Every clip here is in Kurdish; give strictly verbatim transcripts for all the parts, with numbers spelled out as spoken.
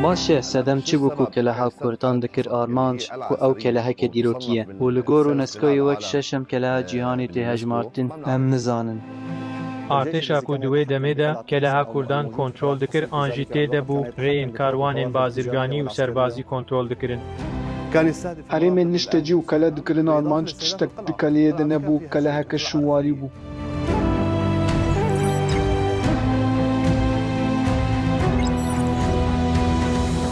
Baş e, sedem çi bû ku keleha kurdan dikir armanc ku ew keleheke dîrokî ye û li gor UNESCOyê wek şeşem keleha cîhanê tê hejmartin, em nizanin. Artêşa ku di wê demê de keleha kurdan kontrol dikir an jî tê de bû, rêyên karwanên bazirganî û serbazî kontrol dikirin. Herêmên niştecî û kele dikirin armanc tiştek di keleyê de nebû, keleheke şûnwarî bû.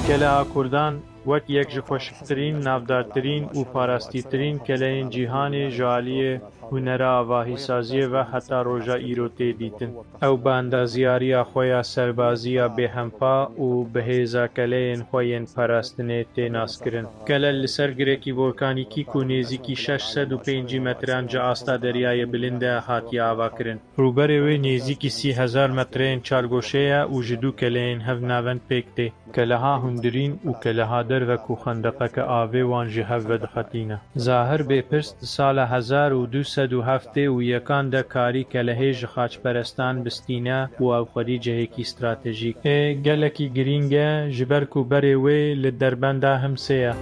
Keleha kurdan wek yek ji xweşiktirîn, navdartirîn û parastîtirîn keleyên cîhanê ji aliyê hunera avahîsaziyê ve heta roja îro tê dîtin. Ew bi endaziyariya xwe ya serbazî ya bêhempa û bi hêza keleyên xwe yên parastinê tê naskirin. Kele li ser girêkî volkanîkî ku nêzîkî şeş sed û pêncî metran ji asta deryayê bilind e hatiye avakirin. Rûberê wê nêzîkî sî hezar metreyên çargoşe ye û ji du keleyên hevnavend pêk tê. Keleha hundirîn û keleha derve ku xendeqeke avê wan ji hev vedixetîne. Zahir Bêpirs di sala hezar û du sed û heftê û yekan de karî kelehê ji xaçperestan bistîne û ew xwedî cihekî stratejîk ê gelekî girîng e, ji ber ku berê wê li derbenda Himsê ye.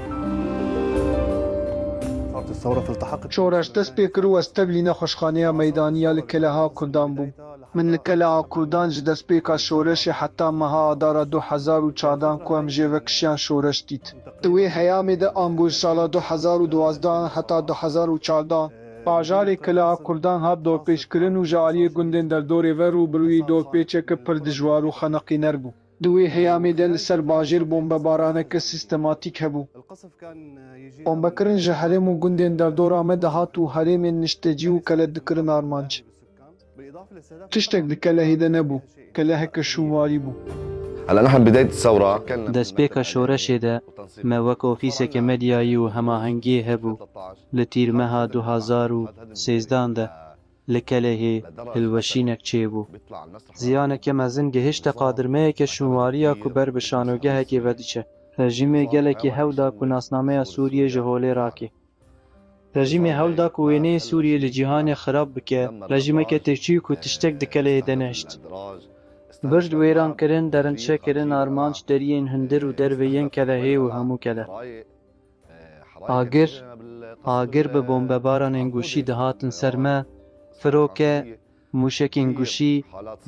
Şoreş dest pê kir û ez tevlî nexweşxaneya meydanî ya li keleha kurdan bûm. Min li keleha kurdan ji destpêka şoreşê heta meha adara du hezar û çardan ku em jê vekişiyan şoreş dît. Di wê heyamê de an bû ji sala du hezar û duwazdeh heta du hezar û çardeh bajarê keleha kurdan hat dorpêçkirin û ji aliyê gundên derdorê ve rûbirûyî dorpêçeke pir dijwar û xeneqîner bû. Di wê heyamê de li ser bajêr bombebaraneke sîstematîk hebû. Bombekirin ji herêm û gundên derdora me dihat û herêmên niştecî û kele dikirin armanc. Tiştek di kelehê de nebû. Keleheke şûnwarî bû. Destpêka şoreşê de me wek ofîseke medyayî û hemahengiyê hebû. Li tîrmeha du hezar û sêzdan de li kelehê hilweşînek çêbû. Ziyaneke mezin gihişte qadirmeyeke şûnwariya ku ber bi şanogehekê vediçe. Rejîmê gelekî hewl da ku nasnameya Sûriyê ji holê rake. Rejîmê hewl da ku wêneyê Sûriyê li cîhanê xirab bike, rejîmeke têkçûyî ku tiştek di keleyê de nehişt. Bird wêran kirin, derinçe kirin, armanc deriyên hundir û derve yên kelehê û hemû kele. Agir, agir bi bombebaranên goşî dihatin ser me, firoke, mûşekên goşî,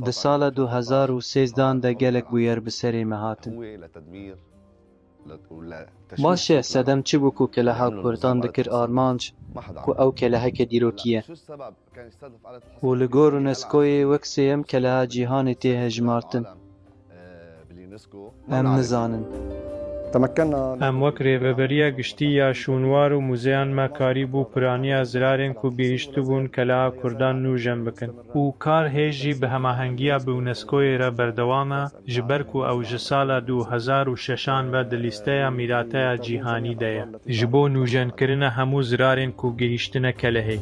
di sala du hezar û sêzdan de gelek bûyer bi serê me hatin. Baş e, sedem çi bû ku keleha kurdan dikir armanc ku ew keleheke dîrokî ye û li gor UNESCOyê wek sêyem keleha cîhanê tê hejmartin? Em nizanin. Em wek Rêveberiya Giştî ya Şûnwar û muzeyan me karîbû piraniya zirarên ku gihîştibûn keleha kurdan nûjen bikin û kar hêj jî bi hemahengiya bi UNESCOyê re berdewam e, ji ber ku ew ji sala du hezar û şeşan ve di lîsteya mîrateya cîhanî de ye. Ji bo nûjenkirina hemû zirarên ku gihîştine kelehê.